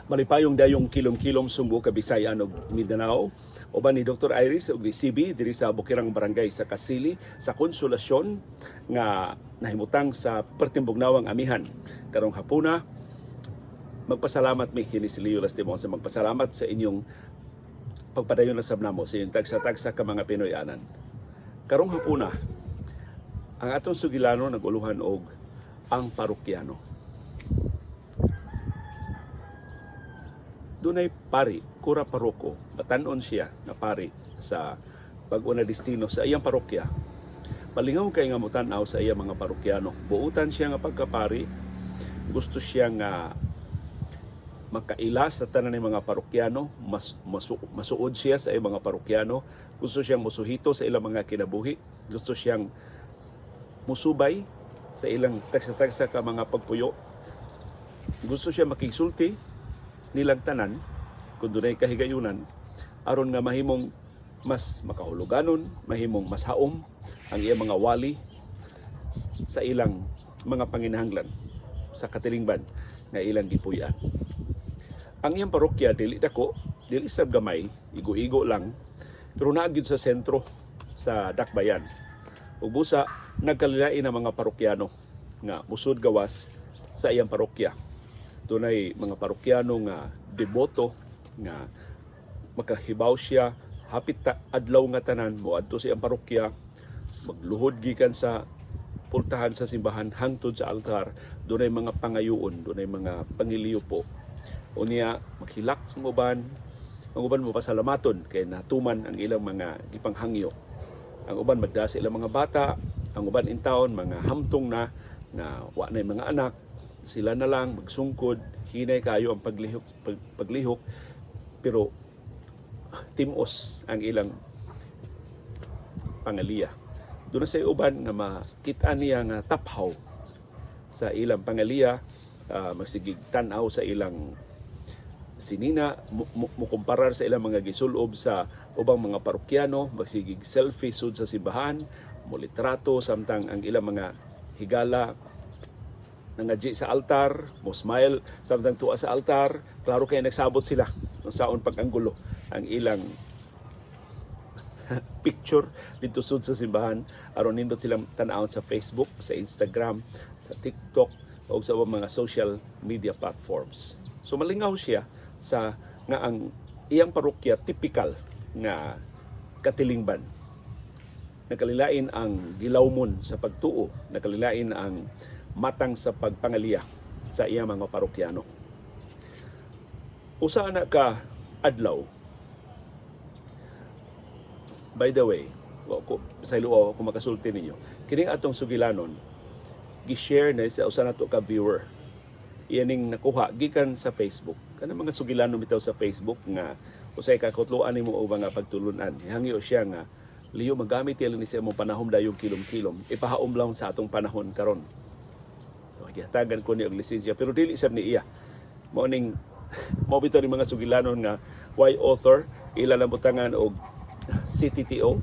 Malipayong dayong kilom-kilom, Sugbo, Kabisayan ug Mindanao. Uban ni Dr. Iris ug ni CB diri sa Bukirang Barangay sa Kasili sa Konsolasyon nga nahimutang sa Pertimbugnawang Amihan. Karong hapuna, magpasalamat mi kini si Leo Lastimosa, magpasalamat sa inyong pagpadayon na sab namo sa inyong tagsa-tagsa ka mga Pinoy-anan. Karong hapuna, ang atong sugilano naguluhan og ang parokyano. Dunay pari, kura paroko, batan-on siya na pari sa bag-o na destino sa iyang parokya. Palingaw kay nga motan-aw sa iyang mga parokyano. Buutan siya nga pagkapari, gusto siya nga makaila sa tanan ng mga parokyano, mas masuod siya sa iyang mga parokyano, gusto siyang musuhito sa ilang mga kinabuhi, gusto siyang musubay sa ilang tagsa-tagsa ka mga pagpuyo. Gusto siya makigsulti nilang tanan kung dunay kahigayunan aron nga mahimong mas makahuluganon, mahimong mas haom ang iyang mga wali sa ilang mga panginahanglan sa katilingban nga ilang gipuy-an. Ang iyang parokya dili dako, dili sab gamay, igo-igo lang, pero naa gyud sa sentro sa Dakbayan. Ug busa nagkalilain ang mga parokyano nga musud gawas sa iyang parokya. Dunay mga parokyano nga deboto nga makahibaw siya hapit ta adlaw nga tanan moadto sa iyang parokya, magluhod gikan sa pultahan sa simbahan hangtod sa altar, dunay mga pangayoon, dunay mga pangiliupo. Unya maghilak ang uban mopasalamaton kay natuman ang ilang mga gipanghangyo. Ang uban magda sa ilang mga bata, ang uban in town mga hamtong na nga wa na mga anak, sila na lang magsungkod, hinay kayo ang paglihok, paglihok pero timos ang ilang pangaliya. Doon sa uban nga makita niya nga taphaw sa ilang pangaliya, magsigig tan-aw sa ilang sinina, mukumparar sa ilang mga gisulob sa ubang mga parokyano, magsigig selfie sud sa simbahan, mulitrato samtang ang ilang mga higala nangadji sa altar, mo smile samtang tuwa sa altar, klaro kay nagsabot sila kung saon pag-anggulo ang ilang picture dito sud sa simbahan aron nindot silang tan-awon sa Facebook, sa Instagram, sa TikTok o sa ubang mga social media platforms. So malingaw siya sa nga ang iyang parokya typical nga katilingban. Nakalilain ang gilawmon sa pagtuo, nakalilain ang matang sa pagpangaliya sa iyang mga parokyano. Usa na ka adlaw. By the way, wa ko sa iluwa ako makasulti ninyo. Kining atong sugilanon gi-share na sa usa nato ka viewer. Iyaning nakuha gikan sa Facebook. Kanang mga sugilanon bitaw sa Facebook nga usay ka kutloan nimo o mga pagtulunan. Hangyo siya nga Leo magamit yan ni sa imong panahon dayong kilom-kilom. Ipahaom lang sa atong panahon karon. So gihatagan ko ni og lisensya pero dili sab ni iya. Mao ning mao bitaw ni mga sugilanon nga why author ila lang butangan og CTTO,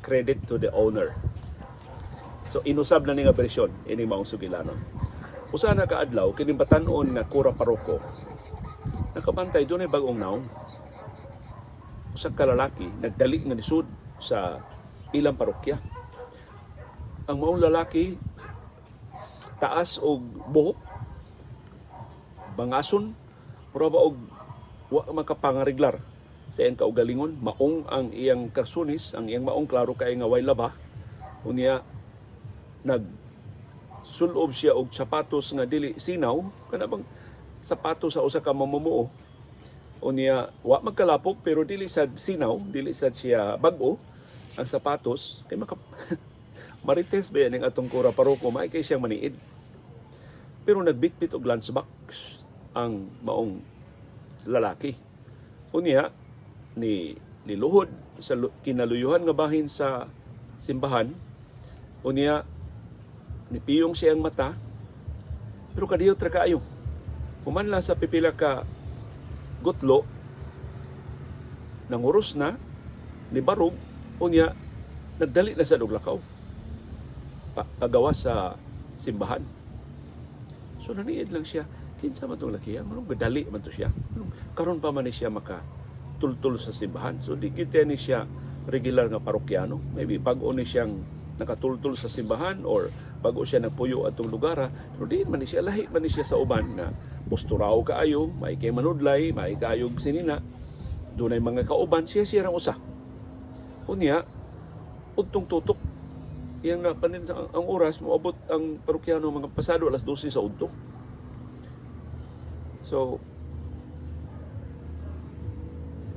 credit to the owner. So inusab na ni nga bersyon ini maong sugilanon. Usa na ka adlaw, kining batan-on nga kura paroko nakabantay dunay bag-ong nawong. Usa ka lalaki nagdali nga nisud sa ilang parokya. Ang maong lalaki taas og buhok, bangason, pero ba og wa makapangariglar sa iyang kaugalingon, maong ang iyang karsunis, ang iyang maong klaro kay nga way laba. Unya nag sulob siya og sapatos nga dili sinaw, kana bang sapatos sa usa ka mamumuo. Unya wa magkalapok pero dili sad sinaw, dili sad siya bag-o ang sapatos kay maka marites ba yan ang atong kura paroko, maay kay siyang maniid. Pero nagbitbit og lunchbox ang maong lalaki. Unya ni niluhod sa kinaluyuhan nga bahin sa simbahan. Unya nipiyong siya ang mata pero kadiyot ra kaayo. Human lang sa pipila ka gutlo, nanguros na, nibarog, unya nagdali na sa lakaw pagawas sa simbahan. So naniid lang siya. Kinsa man tong laki? Manong gadali man to siya? Manong karon pa man ni siya maka tultul sa simbahan? So di kita ni siya regular nga parokyano. Maybe bag-o ni siyang nakatultul sa simbahan or bago siya nagpuyo atong lugar, pero di man ni siya, lahi man ni siya sa uban nga posturao kaayo, may kay manudlay, may kaayog sinina, dunay mga kauban siya, siya rang usa. Unya udtong tutok iyang napanin ang oras, moabot ang parokyano mga pasado alas 12 sa udto. So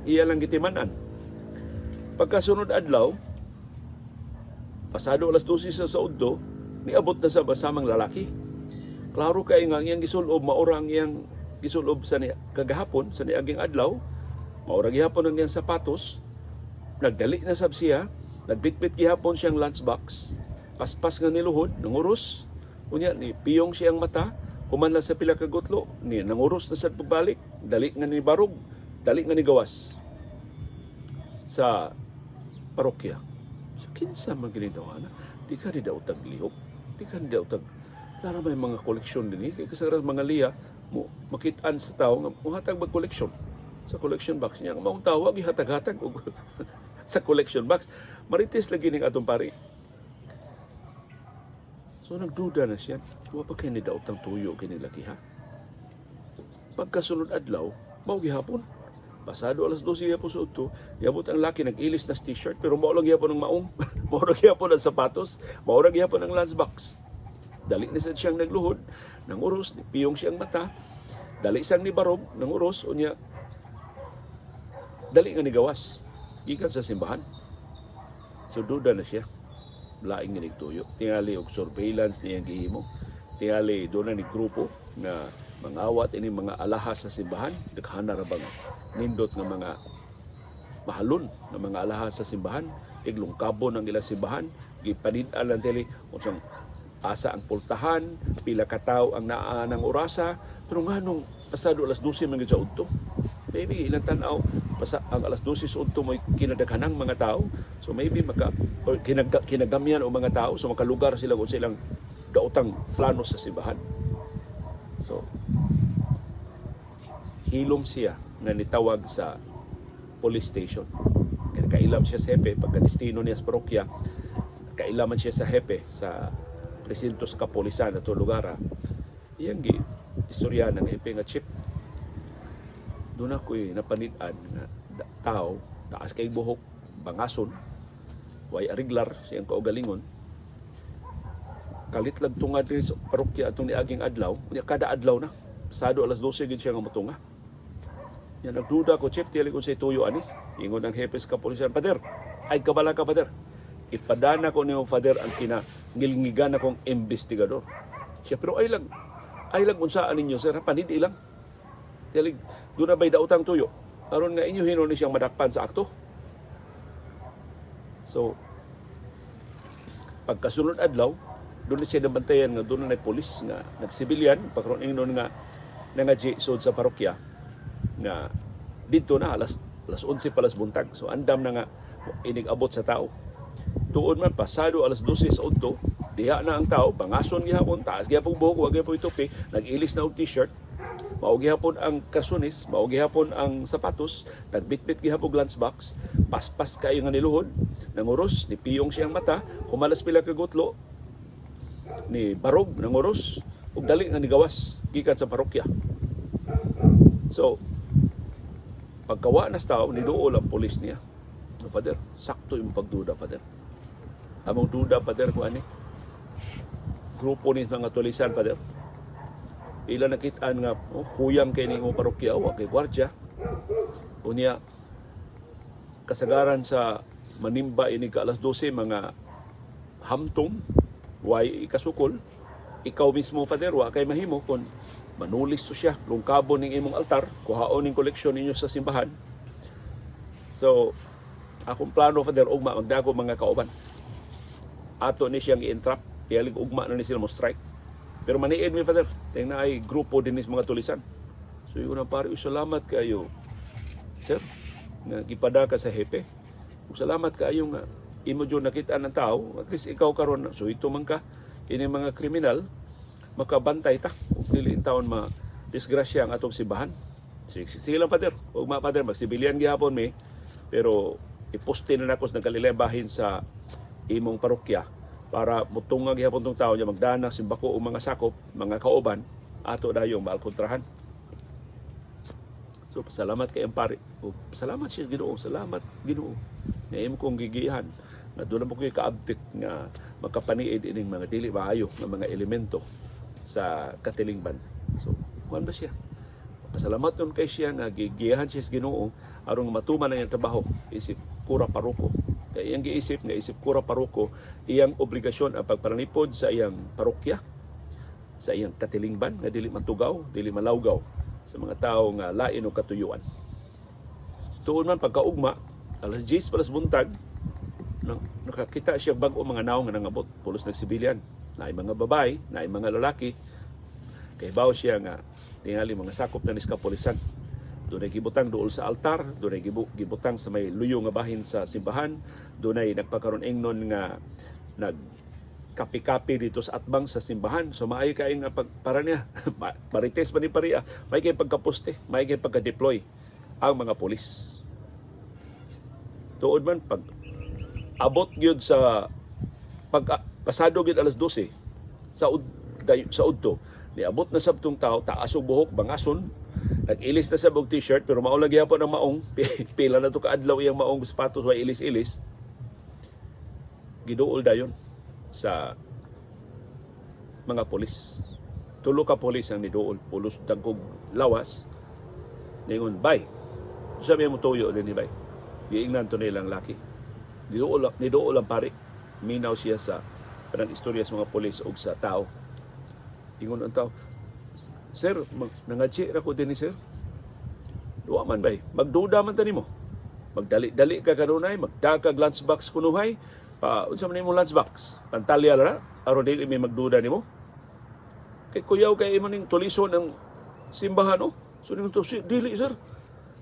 iya lang gitiman-an. Pagkasunod adlaw, pasado alas 12 sa udto, niabot na sa basamang lalaki. Klaro kay nga ang iyang gisulob maura ang iyang gisulob sa ni kagahapon, sa niaging adlaw, maura gihapon ang iyang sapatos, nagdali na sab siya, nagbitbit gihapon siyang lunchbox, paspas nga niluhod, nanguros, unya ni piyong siyang mata, human lang sa pila ka gutlo, ni nanguros na sa pagbalik, dali nga ni barog, dali nga ni gawas sa parokya. So kinsa man gini tawhana? Di ka ni daw taglihok, di ka ni daw tag Nara may mga koleksyon din eh. Kay kasagaran mga liya, mo makitaan sa tao nga muhatag mag koleksyon sa collection box niya. Ang maong tao gihatag-hatag og sa collection box. Marites lagi ning atong pari. So nagduda na siya, wa pa kay ni daotang tuyo kini laki, ha? Pagkasunod adlaw, mao gihapon. Pasado alas 12 gihapon sa udto, niabot ang laki, nag-ilis na sa t-shirt pero mao lang gihapon ang maong. Mao lang gihapon ang sapatos, mao lang gihapon ang lunchbox. Dali na sad siyang nagluhod, nanguros, piyong siyang mata, dali siyang nibarog, nanguros, unya, dali nga nigawas, gikan sa simbahan. So duda na siya, laing nga nagtuyo. Tingali og surveillance niyang gihimo. Tingali doon na ni grupo nga mangawat ini mga alahas sa simbahan, daghana ra bang nindot nga mga mahalon nga mga alahas sa simbahan, tiglungkabon ang ilang simbahan, gipanid-an lang tili unsang asa ang pultahan, pila ka tawo ang naa ng orasa, pero nganong pasado alas 12 man gyud sa udto? Maybe ilang tan-aw pasa ang alas 12 sa udto mo'y kinadaghanang mga tao. So maybe maka or kinagamyan o mga tao, so makalugar sila kung silang daotang plano sa simbahan. So hilom siya nga nitawag sa police station. Kaya kailam siya sa hepe, pagka destino niya sa parokya, kailaman siya sa hepe sa presinto sa kapolisan ato lugar. Iyang gi istorya ng hepe nga, "Chief, doon ako'y napanid-an nga tao, taas kay buhok, bangason, way ariglar siyang kaugalingon. Kalit lang tunga diri sa parokya atong niaging adlaw, unya kada adlaw na. Pasado alas 12 gid siya nga motunga. Yan, nagduda ko, chief, tili ko sa tuyo ani." Ingon ang hepe sa kapolisan, "Father, ay kabala ka, Father. Ipadana ko nimo, Father, ang kinangilngigan akong investigador." Siya, "Pero ay lang unsaan ninyo, sir, panid ilang. Tiyalig, doon na ba'y daotang tuyo? Aron nga inyo hinon ni siyang madakpan sa akto." So, pagkasunod adlaw, doon na siya nabantayan nga doon na pulis nga nagsibilyan, pagkaroon ingnon nga nangadji sud sa parokya nga didto na alas 11 palas buntag. So andam na nga inig-abot sa tao. Tuod man, pasado alas 12 sa udto, diha na ang tao, bangason gihapon, taas gihapon buhok, wa gihapon tupi, nag-ilis na og t-shirt, mao gihapon ang kasunis, mao gihapon ang sapatos, nagbitbit gihapon og lunchbox, paspas kayo nga niluhod, nanguros, ni piyong siyang mata, humalas pila ka gutlo, ni barog, nanguros, ug dali nga nigawas gikan sa parokya. So, pagkawa na sa tao, niduol ang pulis niya. "No, Father, sakto yung pagduda, Father. Among duda, Father, kung ani. Grupo ni mga tulisan, Father. Ila nakitaan nga, oh, huyang kay ni mo parokya, wa kay gwardya. Unya, kasagaran sa manimba ini ka alas 12, mga hamtom, way ikasukol, ikaw mismo, Father, wa kay mahimo kon manulis to siya, lungkabo ning imong altar, kuhaon ning koleksyon ninyo sa simbahan. So, akong plano, Father, ugma magdago mga kauban. Ato ni siyang i-entrap, tiyalig ugma na ni sila mo strike. Pero maniid mi, Father, ting na ay grupo din ni mga tulisan." So yun ang pare, "Uy, salamat kayo, sir, nga gipada ka sa hepe. Ug salamat kaayo nga imo jud nakita ng tao, at least ikaw karon so ito man ka ini mga kriminal makabantay ta ug dili taon ma Disgrasya ang atong simbahan. Sige, sige lang, Pader. Ugma, Pader, magsibilyan gihapon mi. Pero iposte na nako sa nagkalilaing bahin sa imong parokya para mutunga gihapon tong tao niya magdana simbako og mga sakop, mga kauban ato dayong maalkontrahan. So pasalamat kay ang pari. O, pasalamat siya Ginoo, salamat Ginoo. Nga imo kong gigihan nga doon mo ko'y kaabtik nga makapaniid ining mga dili maayo nga mga elemento sa katilingban. So, kuan ba siya? Pasalamat nun kay siya nga gigiyahan siya sa Ginoo aron matuman ang iyang trabaho isip kura paroko. Kay iyang giisip nga isip kura paroko, iyang obligasyon ang pagpanalipod sa iyang parokya, sa iyang katilingban nga dili matugaw, dili malawgaw sa mga tao nga lain og katuyuan. Tuon man pagkaugma, alas 10 palas buntag, nang nakakita siya bag-o mga naong nga nangabot, pulos nagsibilyan. Naay mga babae, naay mga lalaki. Kay baw siya nga tingali mga sakop na nis kapulisan. Dunay gibutang duol sa altar, dunay gibutang sa may luyo nga bahin sa simbahan, dunay nagpakaron ingnon nga nag kapi-kapi dito sa atbang sa simbahan. So maayo kay nga pag para niya. Marites pa ni pariya. May kay pagkaposte, may kay pagka-deploy ang mga pulis. Tuod man pag abot gyud sa pag pasado gyud alas 12 sa ud, dayo, sa udto, niabot na sab tong tao, taas og buhok, bangason, nag-ilis na sab og t-shirt pero mao lang gihapon ang maong. Pila na to kaadlaw iyang maong sapatos way ilis-ilis. Giduol dayon sa mga pulis. Tulo ka pulis ang niduol, pulos dagkog lawas. Ningon, "Bay, sabi mo tuyo din ni bay?" Giingnan to nilang laki. Niduol, niduol ang pari. Minaw siya sa parang istorya sa mga pulis og sa tao. Ingon ang tao, "Sir, nangadji ra ko din ni sir." "Duwa man, bay, magduda man ta nimo. Magdali-dali ka kanunay, magdakag lunchbox kunuhay, pa unsa man imong lunchbox? Pantalya ra aron dili may magduda nimo. Kay kuyaw kay imo ning tulison ang simbahan, oh." So ningon to, "Dili, sir.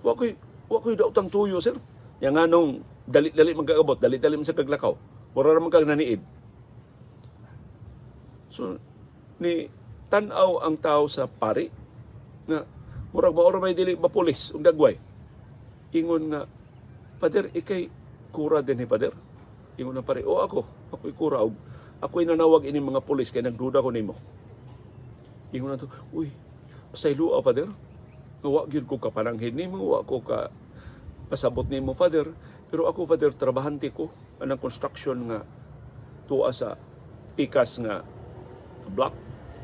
Wa koy daotang tuyo, sir." Ya nganong dali-dali man kagabot, dali-dali man sa kaglakaw. Mura ra man kag naniid. So ni tan-aw ang tao sa pari nga murag mao ra may dili ba pulis ug dagway. Ingon nga, "Pader, ikay kura din ni Pader?" Ingon ang pari, "O ako, ako'y kura og ako'y nanawag ini mga pulis kay nagduda ko nimo." Ingon na to, "Uy, pasayloa, Pader. Nga wa gyud ko kapananghin nimo, wa ko ka pasabot nimo, Father. Pero ako, Father, trabahante ko anang construction nga tuwa sa pikas nga block.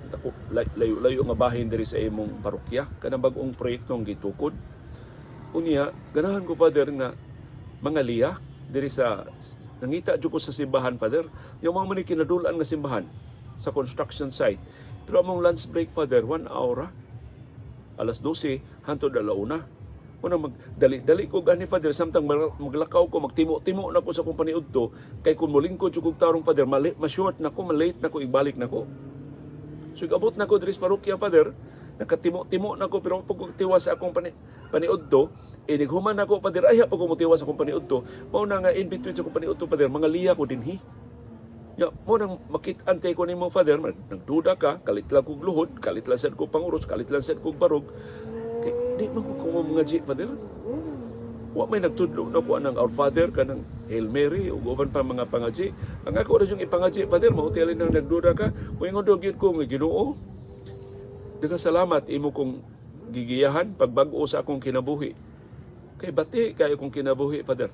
Dako layo-layo nga bahin diri sa imong parokya, kanang bag-ong proyektong gitukod. Unya, ganahan ko, Father, nga mga liya diri sa nangita jud ko sa simbahan, Father. Yung mga man kinadulan nga simbahan sa construction site. Pero among lunch break, Father, 1 hour, ah. Alas 12 hantod alauna. Una magdali-dali ko gani, Father, samtang maglakaw ko, magtimo-timo na ko sa akong paniudto kay kung molingkod jud kog tarong, Father, mali, ma-short na ko, ma-late na ko, ibalik na ko. So igabot na ko diri sa parokya, Father, nakatimo-timo na ko pero pag tiwas sa akong paniudto, eh nighuman na ko, Father, ay pag mutiwas sa akong paniudto, mao na nga in between sa akong paniudto, Father, mga liya ko dinhi. Ya, mo nang makit-an ko nimo, Father, nagduda ka, kalit lang kog luhod, kalit lang sad ko panguros, kalit lang sad kog barog. Kay di man ko kung mga G, Father. Wa may nagtudlo na ko anang Our Father, kanang Hail Mary ug uban pa mga pangaji. Ang ako ra yung ipangaji, Father, mao tiyali nang nagduda ka. Moingon daw gyud ko nga, 'Ginoo, daghang salamat imo kong gigiyahan pagbag-o sa akong kinabuhi. Kay bati kayo kong kinabuhi, Father.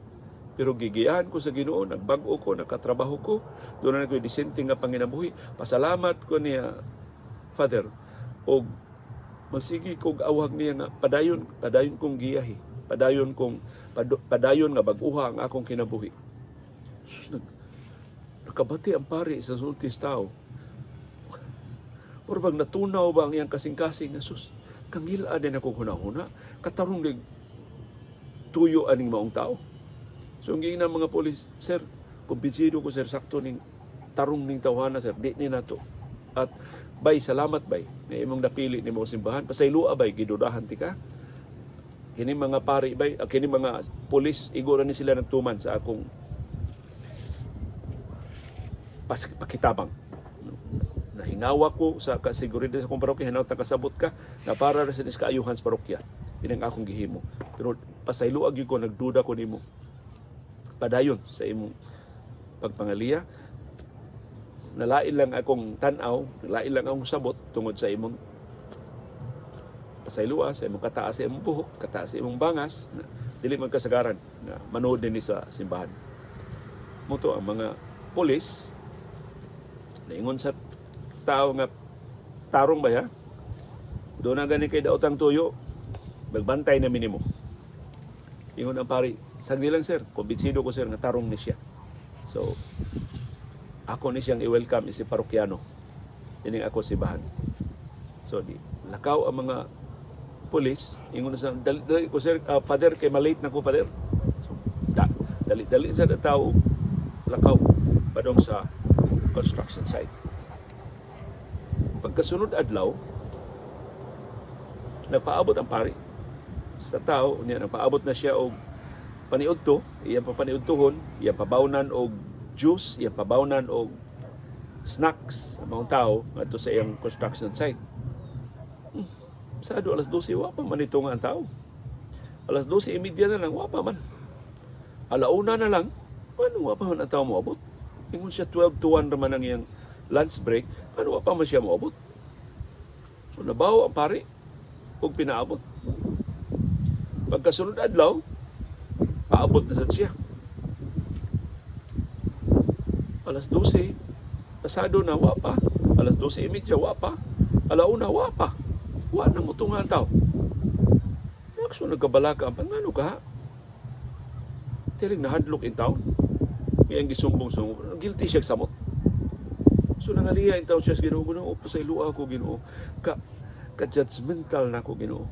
Pero gigiyahan ko sa Ginoo, nagbag-o ko, nakatrabaho ko, doon na ko disente nga panginabuhi. Pasalamat ko niya, Father, og magsige kog awhag niya nga padayon, padayon kong giyahi, padayon kong padayon nga bag-uha ang akong kinabuhi.'" Sus, nakabati ang pari sa sulti sa tao. Pero bag natunaw ba ang iyang kasing-kasing na sus, kangila din ako hunahuna, katarong dig tuyo aning maong tao. So ang giingnan mga polis, "Sir, kumbinsido ko, sir, sakto ning tarong ning tawhana, sir, di ni nato. At bay, salamat bay, na imong napili nimo simbahan. Pasayloa bay, gidudahan ti ka. Kini mga pari bay, ah, kini mga polis, igo ra ni sila nagtuman sa akong pakitabang." Nahingawa ko sa kasiguridad sa akong parokya, hinaut na kasabot ka na para ra sa kaayuhan sa parokya. Inang akong gihimo. Pero pasayloa gyud ko, nagduda ko nimo. Padayon sa imong pagpangaliya. Nalain lang akong tan-aw, nalain lang akong sabot tungod sa imong pasayloa, sa imong kataas sa imong buhok, kataas sa imong bangas, na dili man kasagaran na manood dinhi sa simbahan. Mao to ang mga pulis naingon sa tao nga tarong ba ya? Doon na gani kay daotang tuyo, magbantay na minimo. Ingon ang pari, "Sagdi lang, sir, kumbinsido ko, sir, nga tarong ni siya. So, ako ni siyang i-welcome isip parokyano. Ining ako simbahan." So, di, lakaw ang mga pulis, ingon na sa, "Dali, dali ko, sir, father, kay malate na ko, father." So, dali, dali sa tao, lakaw, padong sa construction site. Pagkasunod adlaw, nagpaabot ang pari sa tao, niya nagpaabot na siya og paniudto, iyang papaniudtohon, iyang pabawnan og juice, iyang pabawnan og snacks ang mga tao ngadto sa iyang construction site. Sado alas 12, wa pa man ito nga ang tao. Alas 12:30 na lang, wa pa man. Alauna na lang, ano, wa pa man ang tao moabot. Ingon siya, 12 to 1 naman ang iyang lunch break, ano, wa pa man siya moabot. So nabaho ang pari ug pinaabot. Pagkasunod adlaw, paabot na sad siya. Alas 12, pasado na, wa pa. Alas 12:30, wa pa. Alauna, wa pa. Wa na mo ang tao. Nakso nagkabalaka ang pangano ka. Tiring nahadlok in town. May ang gisumbong sa guilty siya samot. So nangaliya in town siya sa Ginoo, "Ginoo, pasayloa ko, Ginoo. Ka judgmental na ko, Ginoo.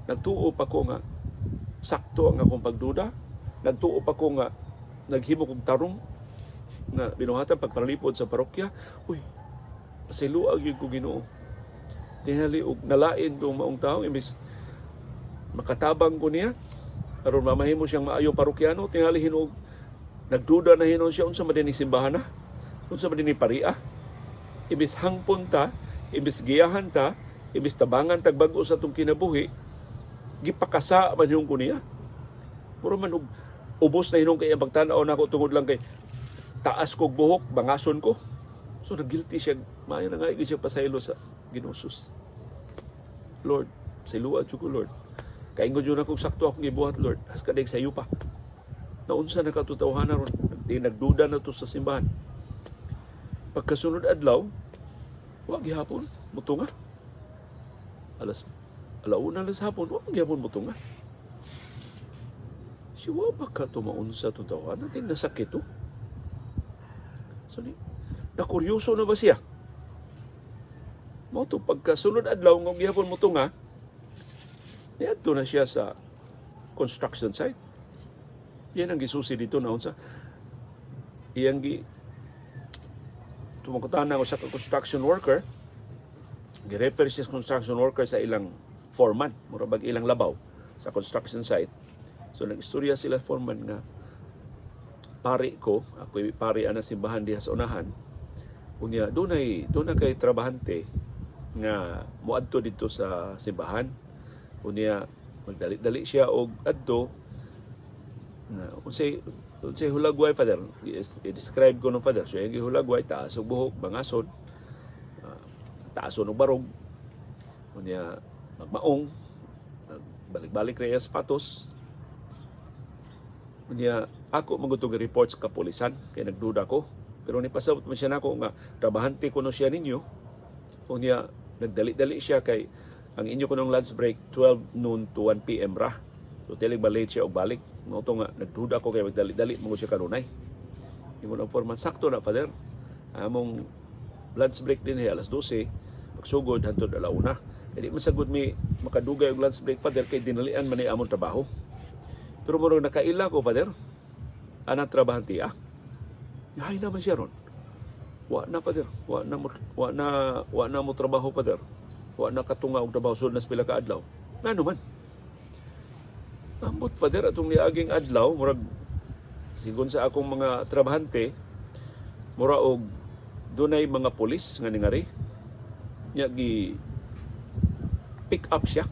Nagtuo pa ko nga sakto ang akong pagduda. Nagtuo pa ko nga naghimo kog tarong nga binuhatan pagpanalipod sa parokya. Uy, pasayloa gyud ko, Ginoo. Tingali og nalain tong maong tao, imbis makatabang ko niya aron mamahimo siyang maayong parokyano, tingali hinuog nagduda na hinuon siya unsa man dinhi simbahan na, unsa man dinhi paria. Imbis hangpon ta, imbis giyahan ta, imbis tabangan tag bag-o sa atong kinabuhi, gipakasa man yung ko niya. Puro man og ubos na hinuon kay ang pagtan-aw nako tungod lang kay taas kog buhok, bangason ko." So nag-guilty siya, maayo na nga siya pasaylo sa Ginoo. "Lord, pasayloa jud ko, Lord. Kaingon jud ako sakto akong gibuhat, Lord. Has kadag sayo pa. Naunsa na katutawhana ron, di nagduda na to sa simbahan." Pagkasunod adlaw, wa gihapon mutunga. Alas alauna na sa hapon, wa gihapon mutunga. Siya, wa ba ka tumaunsa itong tawanan? Natin nasakit to. So, ni, nakuryoso na ba siya? Mao to pagkasunod adlaw nga gihapon mo nga, niadto na siya sa construction site. Yan ang gisusi dito na unsa. Iyang gi tumangkutan na sa construction worker, gi-refer siya sa construction worker sa ilang foreman, mura bag ilang labaw sa construction site. So nag-istorya sila foreman nga pari ko, ako'y pari ana simbahan diha sa unahan. Unya dunay dunay kay trabahante nga moadto dito sa simbahan. Unya magdali-dali siya og adto na unsay unsay hulagway, father, i-describe ko ng father. So yung hulagway, taas og buhok, bangason, taason og barog, unya magmaong, balik-balik ra iya sapatos. Unya ako magutong report sa kapulisan kay nagduda ko, pero ni pasabot man siya nako nga trabahante kuno siya ninyo. Unya nagdali-dali siya kay ang inyo kunong lunch break 12 noon to 1 p.m. ra. So tilig ba late siya og balik. Mao to nga nagduda ko kay magdali-dali mo siya kanunay. Ingon ang foreman, "Sakto na, father. Among lunch break din alas 12, pagsugod hantod alauna. Kay di man sagud mi makadugay og lunch break, father, kay dinalian man ni among trabaho. Pero murag nakaila ko, father. Ana trabahante ah. Hay naman siya ron. Wa na, father, wa na mo trabaho, father. Wa na katunga og trabaho sulod na sa pila ka adlaw. Ngano man? Ambot, father, atong niaging adlaw, murag sigon sa akong mga trabahante, mura og Dunay mga pulis nga ningari nya gi pick up siya.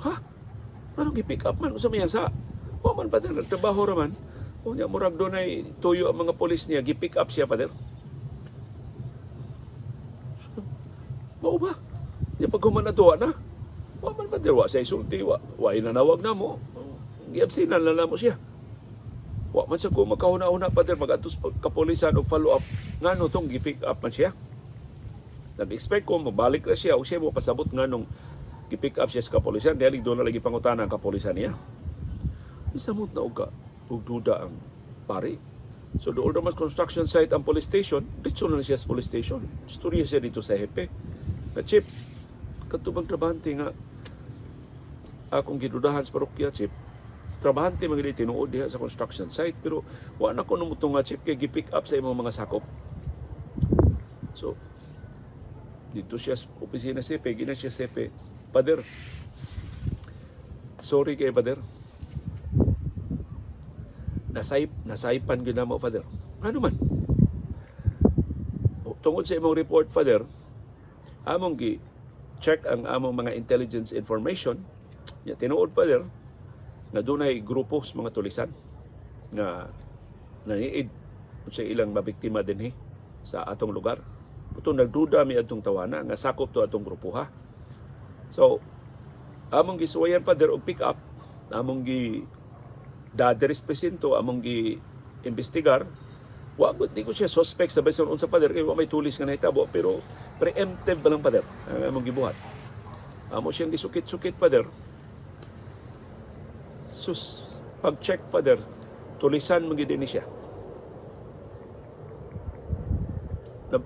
Ha? Anong gi-pick up man? Unsa man yan sa? Wa man, Father, nagtrabaho ra man. Unya murag dunay tuyo ang mga pulis niya, gi-pick up siya, Father. So, mao ba? Di pag human natuwa na. Wa man, Father, wa siya isulti, wa inanawag na mo. Giabsinan na namo siya. Wa man sa ko makahuna-huna, Father, mag-atos kapulisan og follow up ngano tong gi-pick up man siya. Nag-expect ko mabalik na siya o siya mo pasabot nganong gi-pick up siya sa kapulisan dahil doon na lagi pangutana ang kapulisan niya. Isamot na og ka og duda ang pari. So doon naman construction site ang police station, dito na siya sa police station. Istorya siya dito sa hepe. Na, "Chief, katubang trabahante nga akong gidudahan sa parokya, Chief. Trabahante man gid tinuod diha sa construction site, pero wa na ko numuto nga, Chief, kay gi-pick up sa imong mga sakop." So dito siya sa opisina sa hepe, gina siya sa hepe, "Father, sorry kay Father. Nasaypan gyud namo, Father." "Ano man?" "O, tungod sa imong report, Father, among gi check ang among mga intelligence information. Ya, tinuod, Father, nga dunay grupo sa mga tulisan nga naniid sa ilang mabiktima dinhi sa atong lugar. Puto nagduda mi atong tawana nga sakop to atong grupo ha. So among gisuwayan, Father, og pick up, among gi dadiris presinto, among gi investigar. Wa gud di ko siya suspect sa bisan unsa, Father, kay wa may tulis nga nahitabo, pero preemptive ba lang, Father, ang among gibuhat. Amo siyang gisukit-sukit, Father. Sus, pag-check, Father, tulisan man gyud ni siya.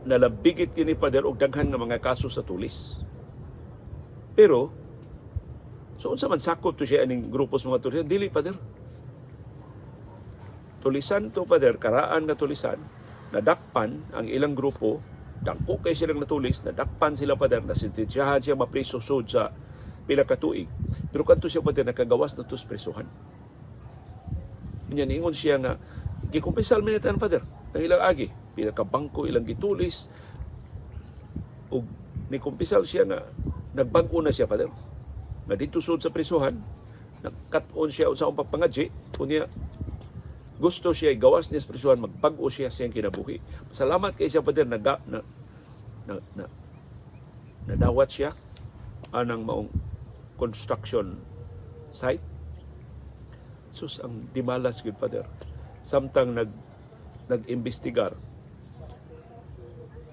Nalabigit kini, Father, og daghan nga mga kaso sa tulis. Pero so unsa man, sakop to siya aning grupo sa mga tulisan? Dili, Father. Tulisan to, Father, karaan nga tulisan, nadakpan ang ilang grupo, dangko kay silang natulis, nadakpan sila, Father, nasentensyahan siya mapriso sud sa pila ka tuig. Pero kadto siya, Father, nakagawas na to sa presuhan. Unya niingon siya nga gikumpisal man ni Father ang ilang agi, pila ka bangko ilang gitulis, ug nikumpisal siya nga nagbag-o na siya, Father. Nga dito sud sa prisuhan, nagkat-on siya sa pagpangadji, unya gusto siya gawas niya sa prisuhan, magbag-o siya sa iyang kinabuhi. Salamat kay siya, Father, naga, na, na, na, nadawat siya anang maong construction site. Sus, ang dimalas gyud, Father. Samtang nag-imbestigar,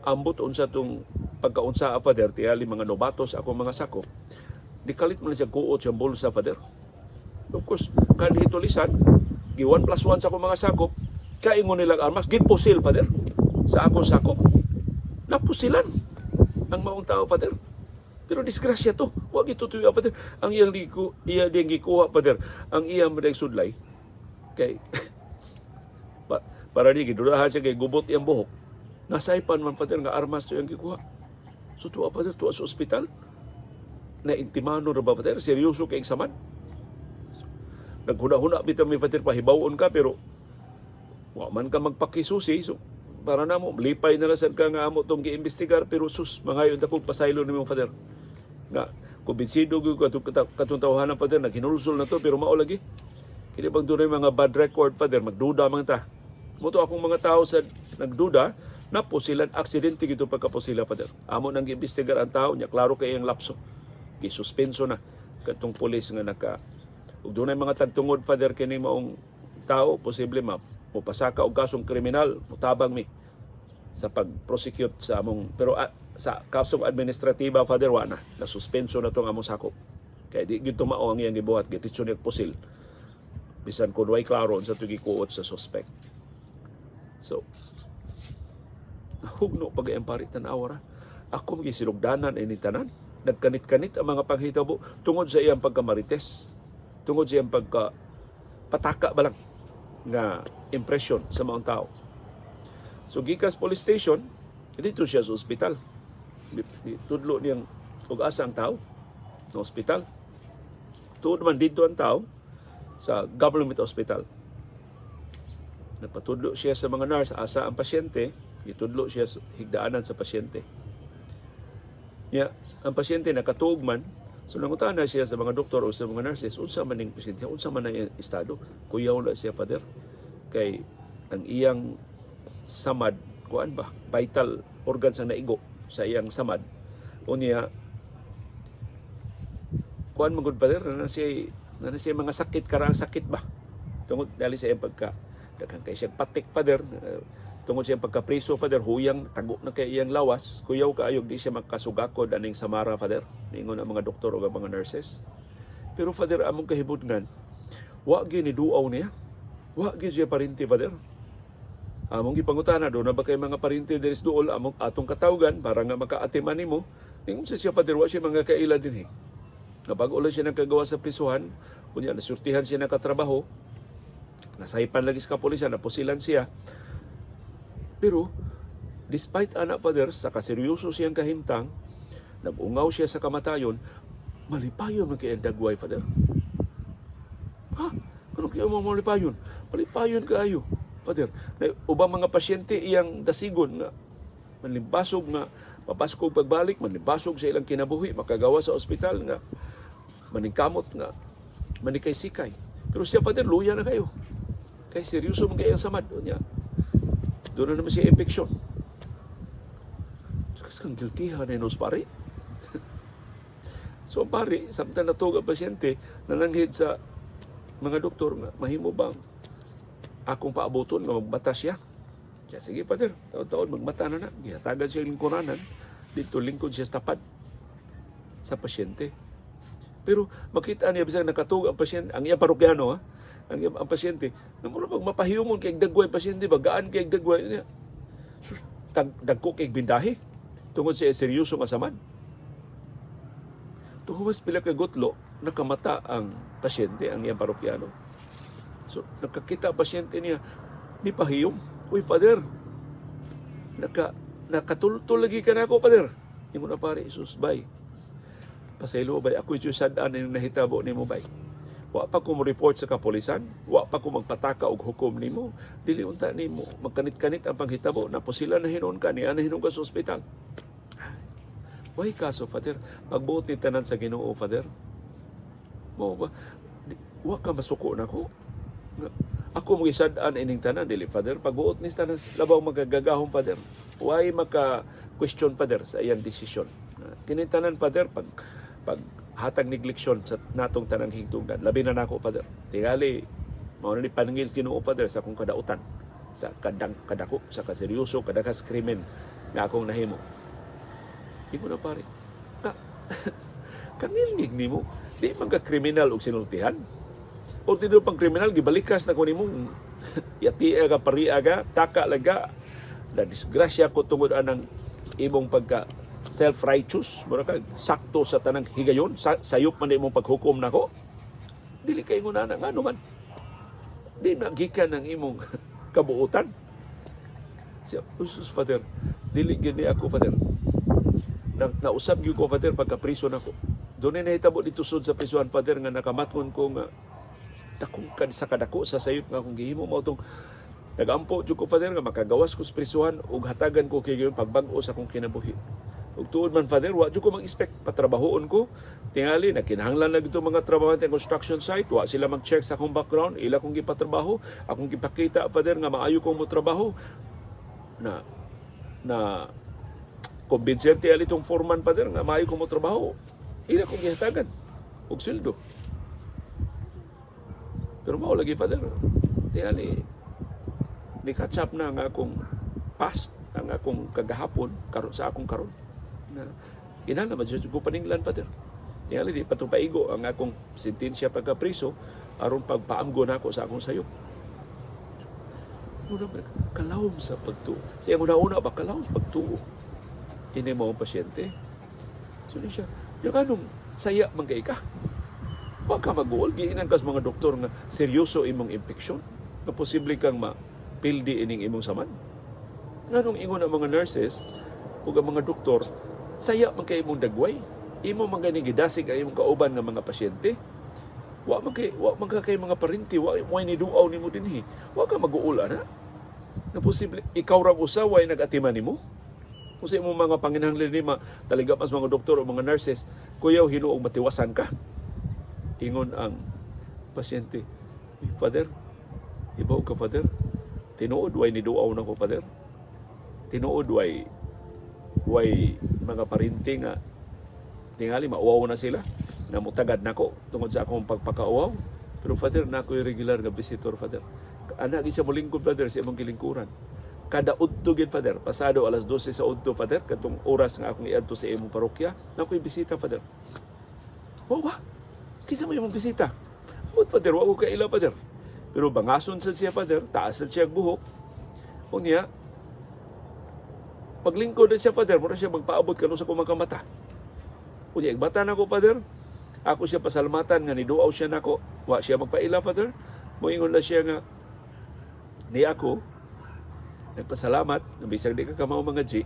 ambot unsa tong pagkaunsa, Father, tiyali mga nobatos ako mga sakop, dikalit man siya kuot siyang bulsa, Father. Of course, kanhi tulisan, gi 1 plus 1 sa akong mga sakop, kaingon nilang armas, gipusil, Father, sa akong sakop. Napusilan ang maong tao, Father. Pero disgrasya to. Wa gitutuyo, Father. Ang iyang ligo, iya diyang gikuha, Father. Ang iyang madayang sudlay. Kay para di gidudahan siya kay gubot iyang buhok. Nasaypan man, Father, nga armas to iyang gikuha. So tuwa, Father, tuwa sa ospital. Na intimano ra ba, Father? Seryoso kay samad. Naghuna-huna bitaw mi, Father, pahibawon ka, pero wa man ka magpakisusi, so para namo lipay na lang sad ka nga amo tong giimbestigar. Pero sus, mangayon ta kog pasaylo nimo, Father, nga kumbinsido gyud ko katong tawhanan, Father, naghinulsol na to. Pero mao lagi kini, pag dunay mga bad record, Father, magduda man ta mo to. Akong mga tao sa nagduda na pusilan, aksidente gito pagkapusila, Father. Amo nang giimbestigar ang tao nya, klaro kay ang lapso. Gisuspenso na katong pulis nga naka ug dunay mga tagtungod, Father, kini maong tao posible ma mopasaka og kasong kriminal. Mutabang mi sa pag-prosecute sa among, pero sa kasong administratiba, Father, wa na, nasuspenso na tong among sakop kay di gyud mao ang iyang gibuhat. Gititso niya pusil bisan kun way klaro sa tugi kuot sa suspect. So nahugno pag ang pari. Tan-awa ra, ako gisinugdanan ini tanan, nagkanit-kanit ang mga panghitabo tungod sa iyang pagkamarites, tungod sa iyang pagka pataka ba lang nga impression sa mga tao. So gikas police station, dito siya sa ospital. Tudlo niyang og asa ang tao sa ospital. Tuod man dito ang tao sa government hospital. Nagpatudlo siya sa mga nurse asa ang pasyente. Gitudlo siya sa higdaanan sa pasyente. Ya, ang pasyente nakatuog man, so nangutana siya sa mga doktor o sa mga nurses, unsa man ning pasyente, unsa man ang iyang estado? Kuyaw na siya, Father. Kay ang iyang samad, kuan ba, vital organs ang naigo sa iyang samad. Unya, kuan man gud, Father, na siya mga sakit, karaang sakit ba? Tungod dali sa iyang pagka daghan kay siya patik, Father, tungod sa iyang pagkapriso, Father, huyang tago na kay iyang lawas, kuyaw kaayo, di siya makasugakod aning samara, Father. Ningon ang mga doktor o ang mga nurses. Pero Father, among kahibutngan, wa gyud ni duaw niya. Wa gyud siya parinti, Father. Among gipangutana, duna ba kay mga parinti diri sa duol among atong katawgan para nga makaatiman nimo? Ningon sa siya, Father, wa siya mga kaila dinhi. Nga bag-o lang siya nagkagawa sa prisuhan, unya nasurtihan siya nakatrabaho, nasaypan lagi sa kapulisan, napusilan siya. Pero despite ana, Father, sa kaseryoso siyang kahimtang, nag-ungaw siya sa kamatayon, malipayon man kay ang dagway, Father. Ha? Ano kaya mo malipayon? Malipayon kaayo, Father. Na, ubang mga pasyente iyang dasigon nga manlimbasog nga mabaskog pagbalik, manlimbasog sa ilang kinabuhi, makagawa sa ospital nga maningkamot nga manikay-sikay. Pero siya, Father, luya na kayo. Kay seryoso man kay ang samad. Unya, duna na naman siya infeksyon. Kasi kang guiltyhan na pare. So ang pare, samtang natug ang pasyente, nananghid sa mga doktor nga, mahimo bang akong paabuton nga magbata siya? Kaya sige, Father, taon-taon magmata na na. Gihatagan siya lingkuranan, dito lingkod siya sa tapad sa pasyente. Pero makita niya bisag nakatug ang pasyente, ang iyang parokyano ha, ang pasyente, na mura bang mapahiyumon kay dagway pasyente ba, gaan kay dagway niya. Sus, dagko kay bindahi tungod sa seryoso nga samad. Tuhumas pila ka gutlo, nakamata ang pasyente, ang iyang parokyano. So, nakakita ang pasyente niya, ni pahiyom. "Uy, Father, nakatultol lagi ka na ako, Father." Ingon na pare, "Sus, bay. Pasaylo, bay, ako yung sad-an ning nahitabo nimo, bay. Wa pa ko mo report sa kapolisan, wa pa ko magpataka og hukom nimo, dili unta nimo magkanit-kanit ang panghitabo, napusila na hinon ka, niya na hinon ka sa ospital." Way kaso, Father, pagbuot ni tanan sa Ginoo, Father. Mo ba wa ka masuko nako? Nga, ako mo gisad-an ining tanan, dili, Father. Pagbuot ni tanan labaw magagagahom, Father. Way maka question, Father, sa iyang desisyon. Kini tanan, Father, pag hatag nig leksyon sa natong tanang higtungdan. Labi na nako, Father. Tingali mao na ni panangil Ginoo, Father, sa akong kadautan, sa kadang kadako, sa kaseryoso, kadakas krimen nga akong nahimo. Ingon na pare, ka, kangilngig nimo, di man ka kriminal og sinultihan. O tinuod pang kriminal, gibalikas na ko nimo, yatia ka, paria ka, taka lang ka, na disgrasya ko tungod anang imong pagka self-righteous, mura ka sakto sa tanang higayon, sayop man imong paghukom nako. Dili kay ingon ana, ngano man? Di na gikan ang imong kabuutan. Siya, "Usus, Father, dili gini ako, Father. Na, nausab gyud ko, Father, pagka priso nako. Duna nahitabo dito sud sa prisuhan, Father, nga nakamatngon ko nga dakong kad sa kadako sa sayop nga akong gihimo mao tong nagampo jud ko, Father, nga makagawas ko sa prisuhan ug hatagan ko kay pagbag-o sa akong kinabuhi. Ug tuod man, Father, wa jud ko mag-expect patrabahoon ko. Tingali nagkinahanglan na gito mga trabahante construction site, wa sila mag-check sa akong background, ila kong gipatrabaho, akong gipakita, Father, nga maayo kong motrabaho na na kumbinser ti itong foreman, Father, nga maayo kong motrabaho. Ila kong gihatagan og sweldo. Pero mao lagi, Father, tingali ni catch up na ang akong past, ang akong kagahapon karon sa akong karon na kinahanglan man jud ko paninglan, Father. Tingali di pa paigo ang akong sentensya pagkapriso aron pagpaamgo nako sa akong sayop." Muna man, kalawom sa pagtuo. Sa iyang una-una ba, kalawom sa pagtuo. Ini mo ang pasyente. So ni siya, yung anong saya man kay ka. Wa ka mag-uol, giinan kas mga doktor nga seryoso imong impeksyon, nga posible kang mapildi ining imong saman. Nganong ingon ang mga nurses ug ang mga doktor, saya man kay imong dagway. Imo man gani gidasig ang imong kauban nga mga pasyente. Wa man kay mga parinti, wa mo ni duaw nimo dinhi. Wa ka mag-uol ana. Na posible ikaw ra usa way nag-atiman nimo. Kung sa imong mga panginahanglan nima, taliga pa sa mga doktor o mga nurses, kuyaw hinuog matiwasan ka. Ingon ang pasyente, "Uy, Father, ibaw ka, Father. Tinuod way niduaw na ko, Father. Tinuod way mga parinti nga tingali mauwaw na sila na mutagad nako tungod sa akong pagpakauwaw. Pero Father, na ako'y regular nga visitor, Father. Ana gyud siya molingkod, Father, sa imong gilingkuran. Kada udto gyud, Father, pasado alas 12 sa udto, Father, katong oras nga akong iadto sa imong parokya, na ako'y bisita, Father." "Mao ba? Kinsa mo imong bisita?" "Amot, Father, wa ko kaila, Father. Pero bangason sad siya, Father, taas sad siya buhok. Unya, paglingkod na siya, Father, mura siya magpaabot kanu sa akong mga mata. Unya, igbata na ko, Father. Ako siya pasalamatan nga niduaw siya nako. Wa siya magpaila, Father. Moingon na siya nga, ni ako, nagpasalamat, nga bisag di ka kamao mangadyi,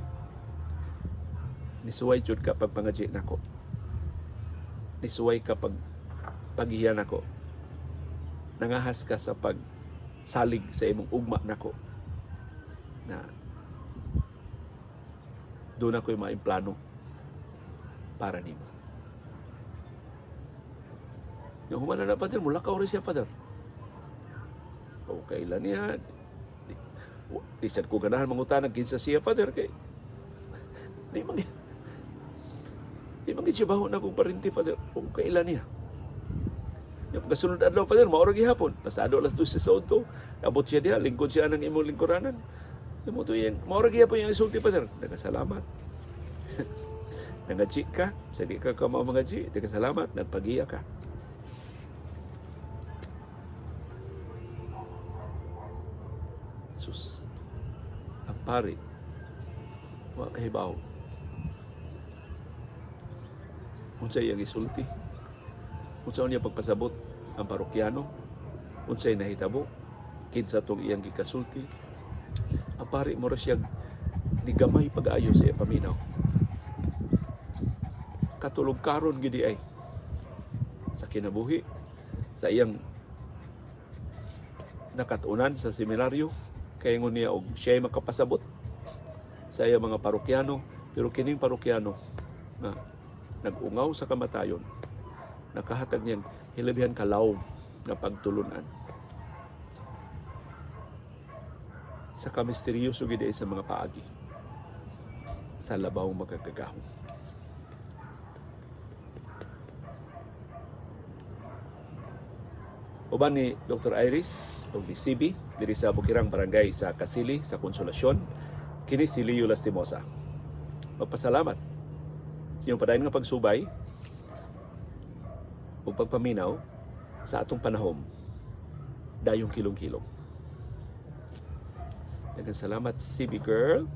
nisuway jud ka pagpangadyi nako. Nisuway ka pag paghiya nako. Nangahas ka sa pagsalig sa imong ugma nako. Na doon ako'y maimplano para nimo." Yung humana na, Father, mulakaw rin siya, Father. O kailan niya, di sad ko ganahan mangutana kinsa siya, Father, kay di man siya baho na kong parinti, Father. O kailan niya. Yung pagkasunod adlaw, Father, maura gihapon. Pasado alas 12 sa udto, abot siya diha, lingkod siya ng imong lingkuranan. Yung mo to yung, maura gihapon yung isulti, Father. Nagkasalamat. Nangadyi ka, sa di ka kamao mangadyi, nagkasalamat, nagpagiya ka. Sus, ang pari, wa kahibaw. Unsa iyang isulti? Unsa niya pagpasabot ang parokyano? Unsay nahitabo? Kinsa tong iyang gikasulti? Ang pari mura siya nigamay pag-ayo sa iyang paminaw. Katulog karon gidi ay sa kinabuhi sa iyang nakatunan sa seminaryo, kay ingon niya og siya makapasabot sa iyang mga parokyano, pero kining parokyano nga nag-ungaw sa kamatayon, nakahatag niyang hilabihan kalawom nga pagtulunan sa kamisteryoso gid sa mga paagi sa labaw makagagahom. Uban ni Dr. Iris og ni CB diri sa Bukirang Barangay sa Kasili sa Konsolasyon, kini si Leo Lastimosa. Magpasalamat sa inyong padayon nga pagsubay ug pagpaminaw sa atong panahom dayong kilong-kilong. Daghang salamat, CB girl.